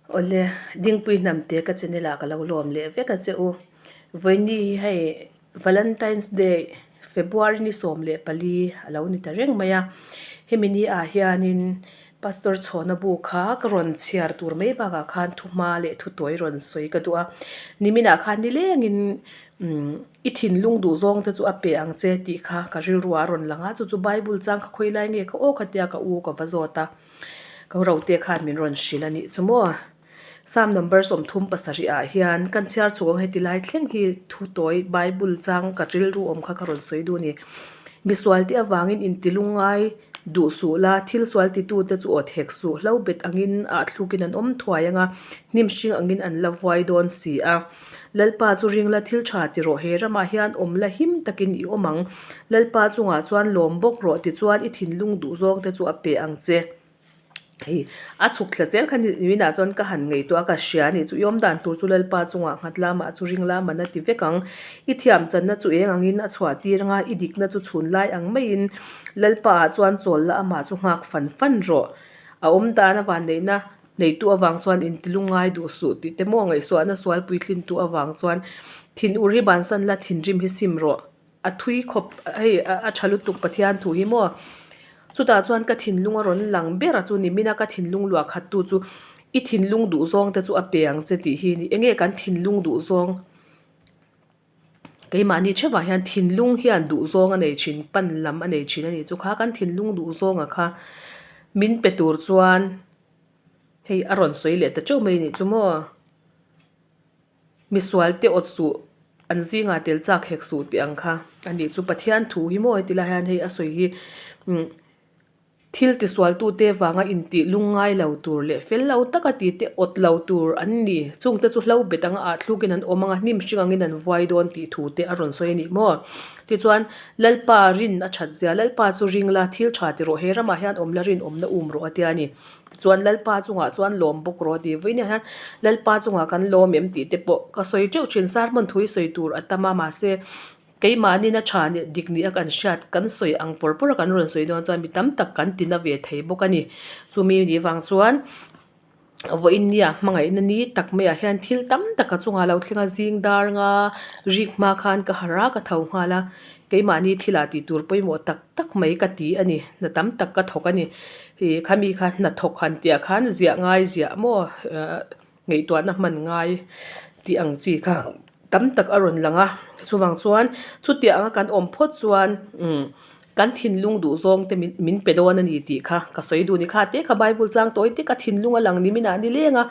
Awle, Dingpui Hnamte ka channel ah ka lo lawm leh vek a che u. Vawiini hi hei Valentine's Day February ni 14 a lo ni ta reng mai a. Hemi ni ah hianin Pastor Chhawna bu kha ka rawn chhiar tur mai bakah khan thuhma leh thutawi rawn sawi ka duh a. Niminah khan nilengin umm I thinlung duh zawng te chu a pe ang che tih kha ka rilru ah a rawn lang a, chu chu Bible chang kha khawi lai nge kha aw khatia ka u ka va zawt a, ka rote khan min rawn hrilh a nih chu maw. Psalm number 37 ah hian kan chhiar chhuk ang heti lai thleng hi thu tawi Bible chang ka rilru awm kha ka rawn sawi duh a ni. Misual te avangin intilung ngai duh suh la, thil sual titu te chu aw thek suh, hlo bet angin ah thlukin an awm thuai ang a, hnim hring angin an la vuai dawn si a. Lalpa chu ring la thil tha ti rawh, he ramah hian awm la him takin i awm ang. Lalpa chungah chuan lawm bawk rawh tichuan i thinlung duh zawng te chu a pe ang che. Hei a chhuk thla zel kha niminah chuan ka han ngaihtuah a, ka hria a nih chu i awm dan tur chu Lalpa chungah nghat la mah chu ring la man a ti vek ang. I thiam channa chu eng angin a chhuah tir anga i dikna chu chhun lai ang maiin Lalpa ah chuan chawl la amah chu nghak fan fan rawh. A awm dan a vanneihna Neitu avang chuan intilung ngai duh suh tih te maw ngaihsuahna sual puitlintu avang chuan thin ur hi bansan la thinrim hi sim rawh a thui khawp hei a tha lutuk Pathian thu hi maw chutah chuan ka thinlung a rawn lang ber a chu nimina ka thinlung luah khat tu chu i thinlung duh zawng te chu a pe ang che tih hi a ni enge kan thinlung duh zawng. Keimahni theuhah hian thinlung hian duhzawng a nei thin, pan lam a nei thin a nih chu kha kan thinlung duhzawnga kha min pe tur chuan hei a rawn sawi leh ta teuh mai a nih chu maw. Misual te awt suh an zingah tel chak hek suh tih ang kha a nih chu Pathian thu hi maw heti lai hian hei a sawi hi umm. Thil tisualtute vanga intih lungngai lo tur leh fel lo taka tite awt lo tur an ni. Chungte chu hlo bet anga ah thlukin an awm anga hnim hring angin an vuai dawn tih thute a rawn sawi a ni maw? Tichuan, Lalpa rin a that zia, Lalpa chu ring la, thil tha ti rawh, he ramah hian awm la rinawmna um rawh a tia a ni. Tichuan, Lalpa chungah chuan lawm bawk rawh a ti. Vawiin ah hian Lalpa chungah kan lawm em tih te pawh ka sawi teuh thin. Sermon thu hi sawi tur a tam a, mahse, Keimahni na tha nih dik nih a kan hriat kan sawi ang pawr pawr a kan rawn sawi dawn chuan mi tam tak kan ti na ve thei bawk a ni. Chumi nih vang chuan vawiin nia hmangaihna ni tak maiah hian thil tam tak a chungah lo thleng a zing dar nga rik hma khan ka harh a ka tho nghal a keimahni thilah tih tur pawimawh tak tak mai ka ti a ni hna tam tak ka thawk a ni ih khami kha hnathawk han tih ah khan ziah ngai ziah maw ah. Ngaihtuahna hman ngai tih ang chi kha tam tak a rawn lang a, chuvang chuan chutiang anga kan awm phawt chuan umm kan thinlung duh zawng te min min pe dawn a ni tih kha ka sawi duh a ni. Kha te kha Bible chang tawi te ka thinlung a lang nimin ah nileng a,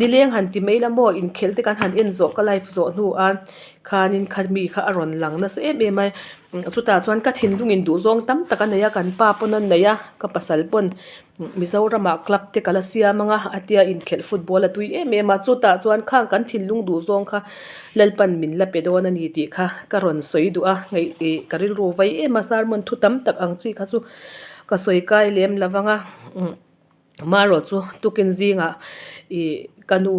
nileng han ti mai la maw inkhelh te kan han en zawh ka live zawh hnu a khanin kha mi kha a rawn lang nasa em em a, chutah chuan ka thinlung in duh zawng tam tak a nei a, kan pa pawn a nei a, ka pasal pawn. Mizoramah club te ka la siam ang a, a tia inkhelh football a tui em em a, chutah chuan khang kan thinlung duh zawng kha Lalpan min la pe dawn a ni tih kha ka rawn sawi duh a, ngaih ih ka rilru vai em a, sermon thu tam tak ang chi kha chu ka sawi kai lem lo vang a, umm marawh chu tukin zingah ih ka nu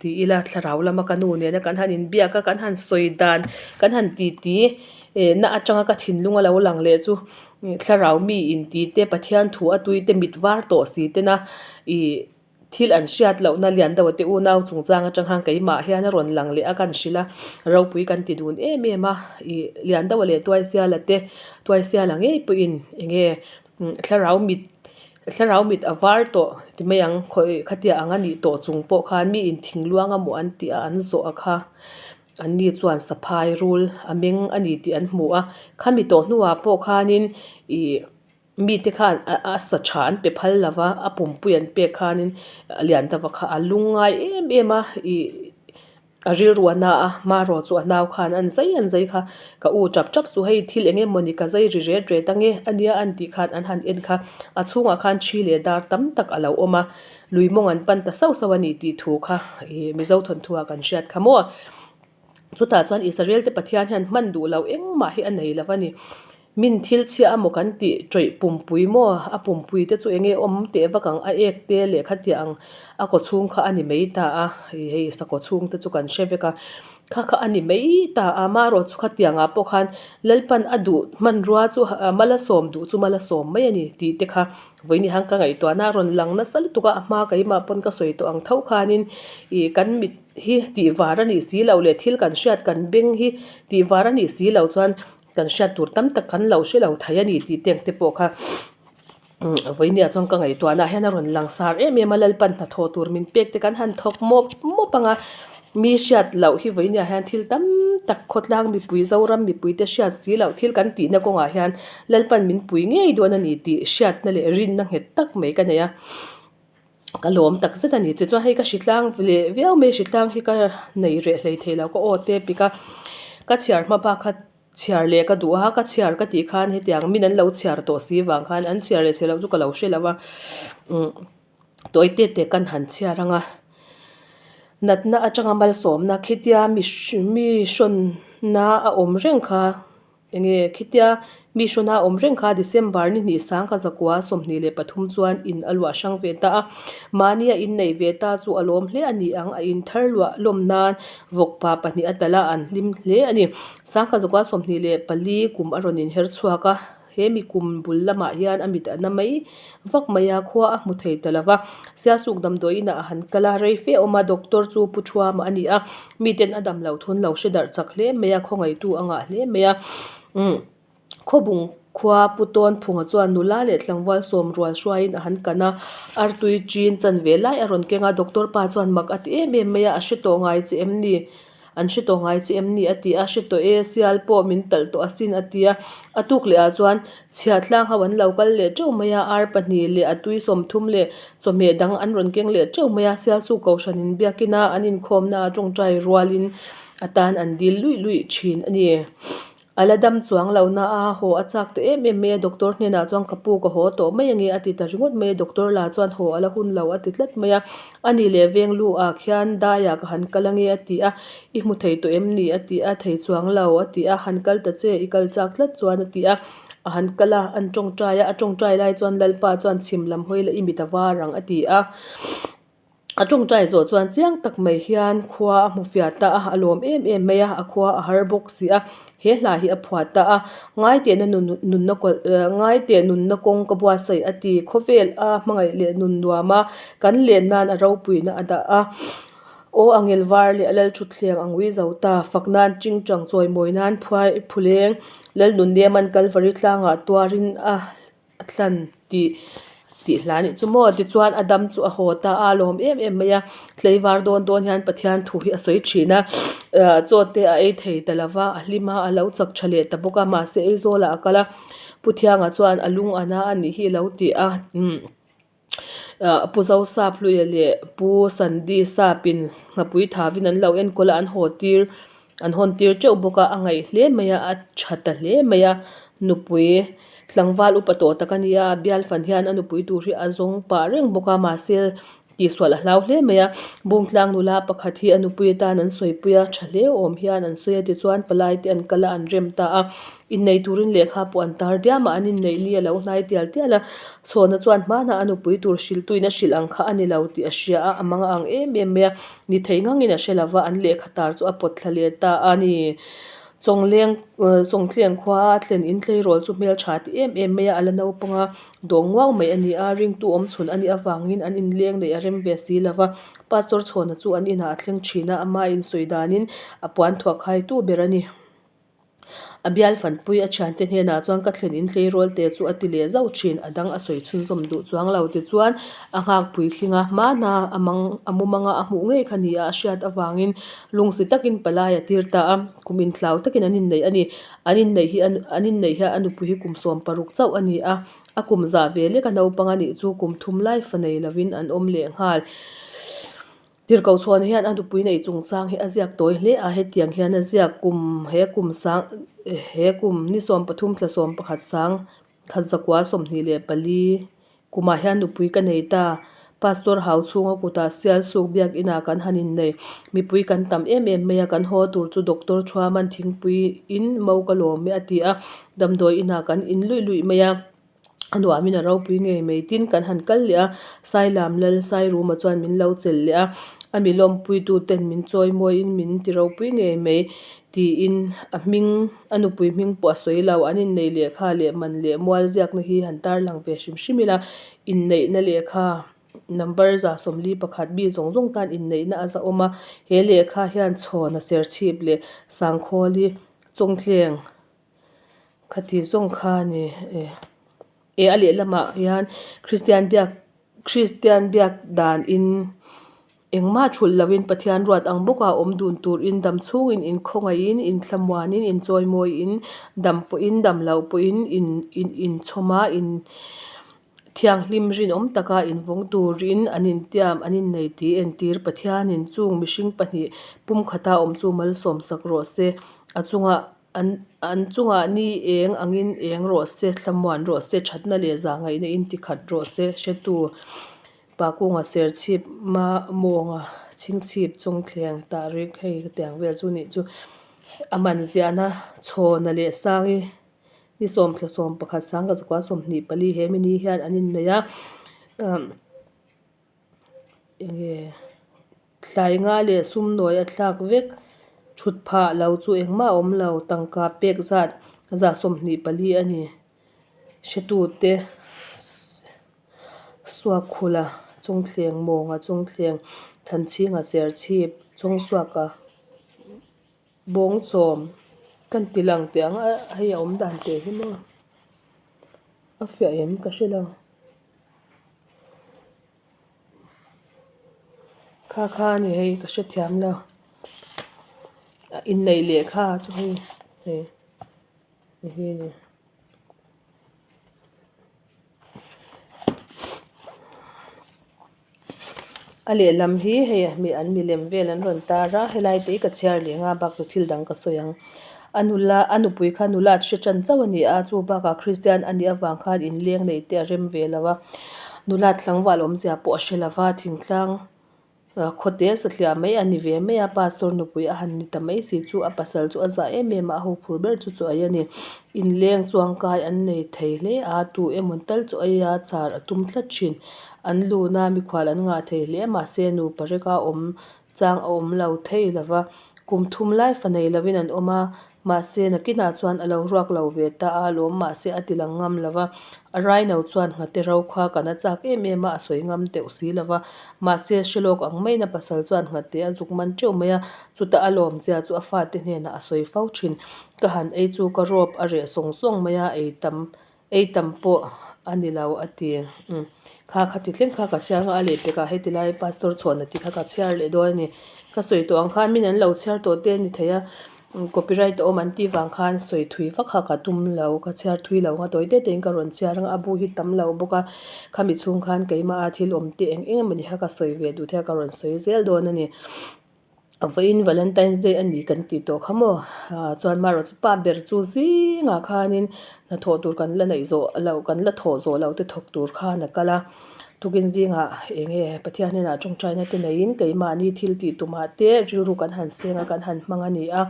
ti ila thlarau lama ka nu nena kan han inbiak a, kan han sawi dan kan han titi eh na atanga ka thinlung a lo lang leh chu. Thlarau mi inti te, Pathian thu a tui te, mit var tawh si tena ih thil an hriat lohna lian deuh te unau chungchang atang khan keimah hian a rawn lang leh a kan hrilh a, ropui kan ti dun em em a, ih lian deuh leh tuaisiala te, tuaisiala ngei pawhin eng nge thlarau mit thlarau mit a var tawh ti mai ang khawi khatia ang a nih tawh chung pawh khan mi in thingluang a maw an tih a an zawh a kha. Anni chuan saphai rul a meng a ni tih an hmu a, khami tawh hnuah pawh khanin ih mite khan a sa tha an pe phal lo va, a pumpui an pek khanin a lian ta vak kha a lung ngai em em a, ih a rilru a na a, hmarawh chu a nau khan an zai an zai kha ka u tap tap chu hei thil eng emawni ka zai ri ret ret ange ania an tih khan an han en kha a chhungah khan thi leh dar tam tak a lo awm a. Lui mawng an pan ta sauh sauh a ni tih thu kha ih Mizo thawnthu ah kan hriat kha maw. Chutah chuan Israel te Pathian hian hman duh loh engmah hi a nei lo a ni. Min thil chhia amaw kan tih tawih pumpui maw a pumpui te chu enge awm teh vak ang a ek te leh khatiang a kaw chhung kha a ni mai ta a ih hei sakawchhung te chu kan hre vek a. Kha kha a ni mai ta a, amaherawh chu khatiangah pawh khan Lalpan a duh hmanrua chu mal a sawm duh chu mal a sawm mai a ni tih te kha vawiin hian ka ngaihtuahna a rawn lang nasa lutuk a, a hma keimah pawn ka sawi tawh ang tho khanin ih kan mit hi tih var a nih si loh leh thil kan hriat kan beng hi tih var a nih si loh chuan kan hriat tur tam tak kan lo hre lo thei a ni tih te ang te pawh kha. Vawinia chuan ka ngaihtuahna ah hian a rawn lang sar em em a, Lalpan hnathawh tur min pek te kan han thawk mawp mawp ang a, mi hriat loh hi vawinia hian thil tam tak khawtlang mipui Zoram mipui te hriat si loh thil kan tihna kawngah hian Lalpan min pui ngei dawn a ni tih hriatna leh rinna nghet tak mai ka nei a, ka lawm tak zet a ni. Tichuan hei ka hritlang leh viau mai hritlang hi ka nei reh hlei thei lo ka aw te pik a, ka chhiar hma bak kha. Chhiar leh ka duh a, ka chhiar ka tih khan hetiang min an lo chhiar tawh si vang khan an chhiar leh chhiar loh chu ka lo hre lo a, umm tawi te te kan han chhiar ang a, natna atanga malsawmna khitia mi mi hrawnna a awm reng kha eng nge khitia mi hrawn a awm reng kha December ni hnih sangkha zakua 23 chuan in a luah hrang ve ta a, mahni a innei ve ta chu a lawm hle a ni ang, a inthar luah lawm nan vawkpa pahnih a talh a an hlim hle a ni. Sangkha zakua 24 kum a rawn inher chhuak a, he mi kum bul lamah hian a mit a na mai vak mai a, khua a hmu thei ta lo va. Siasuk damdawi inah a han kal a, rei fe a awm a, doctor chu Pu Thuama a ni a, miten a dam loh thun lo hre darh chak hle mai a, khawngaihtu a ngah hle mai a. Umm Khawbung khua Pu Tawn Phunga chuan nula leh tlangval sawm rual hruaiin a han kan a, artui chin chanve lai a rawn keng a, doctor pa chuan mak a ti em em mai a, a hre tawh ngai che em ni? An hre tawh ngai che em ni? a ti a, hre tawh e, sial pawh min talh tawh asin a ti a, a tuk leh ah chuan chhiahtlang ho an lo kal leh teuh mai a, ar pahnih leh a tui 30 leh chawhmeh dang an rawn keng leh teuh mai a, sialsu kohhran inbiakin a an inkhawmna ah tawngtai rualin atan an dil luih luih thin a ni. A la dam chuang lo na a, haw a chak ta em em mai a, doctor hnenah chuan ka pu ka haw tawh mai ange a ti ta ringawt mai a, doctor lah chuan haw a la hun lo a ti tlat mai a, a ni leh veng lu ah khian daiah ka han kal ange a ti a, i hmu thei tawh em ni a ti a, thei chuang lo a ti a, han kal ta che i kal chak tlat chuan a ti a, a han kal a, an tawngtai a, a tawngtai lai chuan Lalpa chuan chhim lam hawi la i mit a var ang a ti a. A tawngtai zawh chuan chiang tak mai hian khua a hmu fiah ta a, a lawm em em mai a, a khua a har bawk si a, he hla hi a phuah ta a, Ngaitehna nunna kawlh Ngaiteh nunna kawng ka buatsaih a ti, khawvel a hmangaih leh nun nuam a, kan len nan a ropuina a dah a, aw a ngel var leh a lalthutthleng a ngui zo ta, fak nan chingchang chawimawi nan phuai phuleng Lalnunneman Kalvari tlangah tuarin a A tlan tih tih hla nih chu maw tichuan a dam chu a haw ta a a lawm em em mai a tlaivar dawn dawn hian Pathian thu hi a sawi thin a ah chaw te a ei thei ta lo va a hlim a a lo chak tha leh ta bawk a mahse Aizawl ah a kal a Pu Thianga chuan a lung a na a nih hi a lo ti a umm ah Pu Zosap Hluia leh Pu Sandy Sap in nghapui thavin an lo enkawl a an haw tir An hawn tir teuh bawk a, a ngaih hle mai a, a tha ta hle mai a, nupui tlangval upa tawh tak a nia, bial fan hian a nupui tur hi a zawng pah reng bawk a, mahse tihsual a hlau hle mai a, bungtlang nula pakhat hi a nupui atan an sawipui a, tha hle awm hian an sawi a, tichuan palai te an kal a, an rem ta a, innei turin lehkha pawh an tar diam a, an inneih ni a lo hnai tial tial a, Chhawna chuan hmanah a nupui tur hrilhtuin a hrilh ang kha a ni lo tih a hria a, a mang a ang em em mai a. Ni thei ngangin a hre lo va, an lehkha tar chu a pawt thla leh ta a ni. Chawngleng Chawngtleng khua a thlen in tleirawl chu hmeltha ti em em mai a, a la naupang a, dawng nguau mai a ni a, ringtu awm chhun a nih avangin an inleng neih a rem ve si lo va. Pastor Chhawna chu an inah a thleng thin a, ama insawi danin a puan thuah khaitu ber a ni. A bial fanpui a thiante hnenah chuan ka thlen in tleirawl te chu a ti leh zauh thin, a dang a sawi chhunzawm duh chuang lo tichuan a nghak puitling a, hmana a mang a mumanga a hmuh ngei kha ni a a hriat avangin lungsi takin palai a tir ta a, kum inhlau takin an inneih a ni, an inneih hi an inneih hian a nupui hi kum 16 chauh a ni a, a kum zah ve lek a naupang a nih chu kum thum lai fa nei lovin an awm leh nghal. Tirhkoh chhuan hian a nupui neih chungchang hi a ziak tawi hle a, hetiang hian a ziak kum he kum sang he kum ni 13 thla 11 sang khat zakua 24 kumah hian nupui ka nei ta. Pastor hau chhunga kutah sial suk biak inah kan han innei. Mipui kan tam em em mai a, kan haw tur chu Doctor Thuaman thingpui in mo ka lawm e a ti a, damdawi inah kan in luih luih mai a. A nuamin a ropui ngei mai tin kan han kal leh a, Sailam lal Sairuma chuan min lo chelh leh a, A mi lawmpuituten min chawimawiin min ti ropui ngei mai tiin a hming a nupui hming pawh a sawi lo. An inneih lehkha leh man leh mual ziakna hi han tarlang ve hrim hrim ila inneihna lehkha number 41 mi zawng zawng tan inneihna a zahawm a he lehkha hian chhawna serchhip leh sangkhawli chawngthleng khati zawng kha a ni eh eh a lehlamah hian kristian biak kristian biak danin engmah thulh loin Pathian ruat ang bawka awm dun turin dam chhungin inkhawngaihin inthlamuanin inchawimawiin dam pawhin dam loh pawhin in in inchhawm a in. Thianghlim rinawm taka invawng turin an intiam an innei tih entir Pathianin chung mihring pahnih pumkhata awm chu malsawm sak rawh se. A chungah an an chungah ni eng angin eng rawh se, thlamuan rawh se, thatna leh zahngaihna in tikhat rawh se, hretu Pakunga serchhip ma mawnga chhingchhip chawngthleng tahrik hei tiang vel chu nih chu a man ziahna chhawna leh sangi Ni sawmthla 11 sangha zakua 24 he mini hian an innei a umm enge thlai nga leh sum nawi a thlak vek thut phah lo chu engmah a awm lo tangka pek zat 24 a ni hretute Suakkhula chawngthleng mawnga chawngthleng Thanchhinga serchhip chawngsuaka. Bawngchawm kan ti lang teh ang a hei a awm dan teh hi maw a fiah em ka hre lo kha kha a ni hei ka hrethiam lo inneih lehkha chu hei hei hei hi a ni. A lehlam hi hei an milem vel an rawn tar a helai te hi ka chhiar leh ang a bak chu thil dang ka sawi ang a nula a nupui kha nula hre tan chauh a ni a chu bakah Kristian a nih avang khan inleng neih te a rem ve lo a nula tlangval awmzia pawh a hre lo va thingtlang Khawte satliah mai a ni ve mai a, pastor nupui a han ni ta mai si chu a pasal chu a zah em em a, a ho phur ber chu chaw ei a ni. Inleng chuangkai an nei thei hle a, tu emaw tal chaw ei a char a tum tlat thin. An lun a, mikhual an ngah thei hle mahse nupa reka awm chang a awm lo thei lo va, kum thum lai fa nei lovin an awm a, Mahse, nakinah chuan a lo ruak lo ve ta a lawm mahse a ti lang ngam lo va. A raino chuan nghate ro kha kan a chak em em a, a sawi ngam teuh si lo va. Mahse, hre lawk ang maiin a pasal chuan nghate a zuk man teuh mai a, chutah a lawmzia chu a fate hnenah a sawi fo thin. Ka han ei chu ka rawp a reh sawng sawng mai a, ei tam Ei tam pawh a ni lo a ti. Umm kha kha ti thleng kha ka chhiar nghah a lehpekah heti lai pastor chhuahna tih kha ka chhiar leh dawn a ni. Ka sawi tawh ang khan min an lo chhiar tawh te a ni thei a, copyright a awm an tih vang khan sawi thui vak kha ka tum lo, ka chhiar thui lo ang a tawi te tein ka rawn chhiar ang a, a bu hi tam lo bawk a, khami chhung khan keimaha thil awm te eng eng emawni kha ka sawi ve duh thei a ka rawn sawi zel dawn a ni. Vawiin Valentine's Day a ni kan tih tawh kha maw chuan marawh chu pa ber chu zingah khanin hnathawh tur kan la neih zawh loh kan la thawh zawh loh te thawk tur khan a kal a tukin zingah eng nge Pathian hnenah tawngtaina te neiin keimahni thil tih tumah te rilru kan han seng a kan han hmang a ni a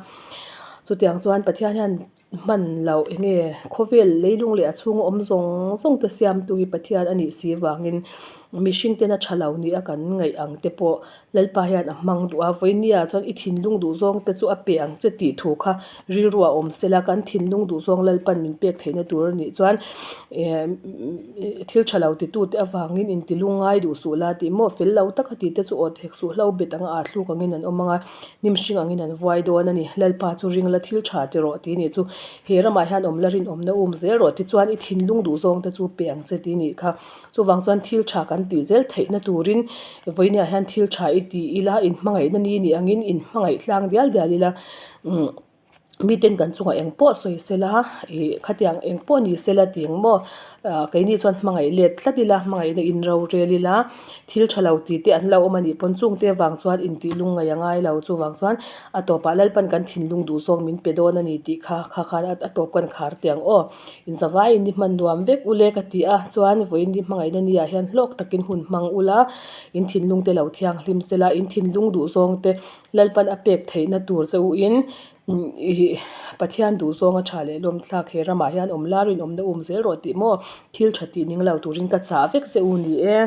chutiang chuan Pathian hian Hman loh eng nge khawvel leilung leh a chhunga awm zawng zawng te siamtu hi Pathian a nih si vangin mihring tena tha lo ni a kan ngaih ang te pawh Lalpa hian a hmang duh a, vawinia chuan i thinlung duh zawng te chu a pe ang che tih thu kha rilru a awm sela kan thinlung duh zawng Lalpan min pek theihna tur a nih chuan thil tha lo titu te avangin intilung ngai duh suh la tih maw fel lo taka tih te chu awt hek suh hlo bet anga aa thluk angin an awm ang a. Hnim hring angin an vuai dawn a ni. Lalpa chu ring la thil tha ti rawh ti nih chu he ramah hian awm la rinawmna um zel rawh tichuan i thinlung duh zawng te chu pe ang che ti nih kha. Chuvang chuan thil tha kan tih zel theihna turin vawiiniah hian thil tha i ti ila inhmangaihna ni nih angin inhmangaih tlang dial dial ila umm miten kan chungah eng pawh sawi sela ih khatiang eng pawh ni sela tih ang maw ah keini chuan hmangaih let tlat ila hmangaihna in rorel ila thil tha lo tih te an lo awm a nih pawn chungte avang chuan intih lungngaih a ngai lo chuvang chuan a tawpah Lalpan kan thinlung duh zawk min pe dawn a ni tih kha kha khan a tawp kan khar teh ang aw inzavaiin ni hman nuam vek ule ka ti a chuan vawiin ni hmangaihna ni ah hian hlawk takin hun hmang ula in thinlung te lo thianghlim sela in thinlung duh zawng te Lalpan a pek theihna tur che u in ih Pathian duh zawnga tha leh lawm thlak he ramah hian awm la rinawmna um zel rawh tih maw thil tha tih ning lo turin ka chah vek che u ni e.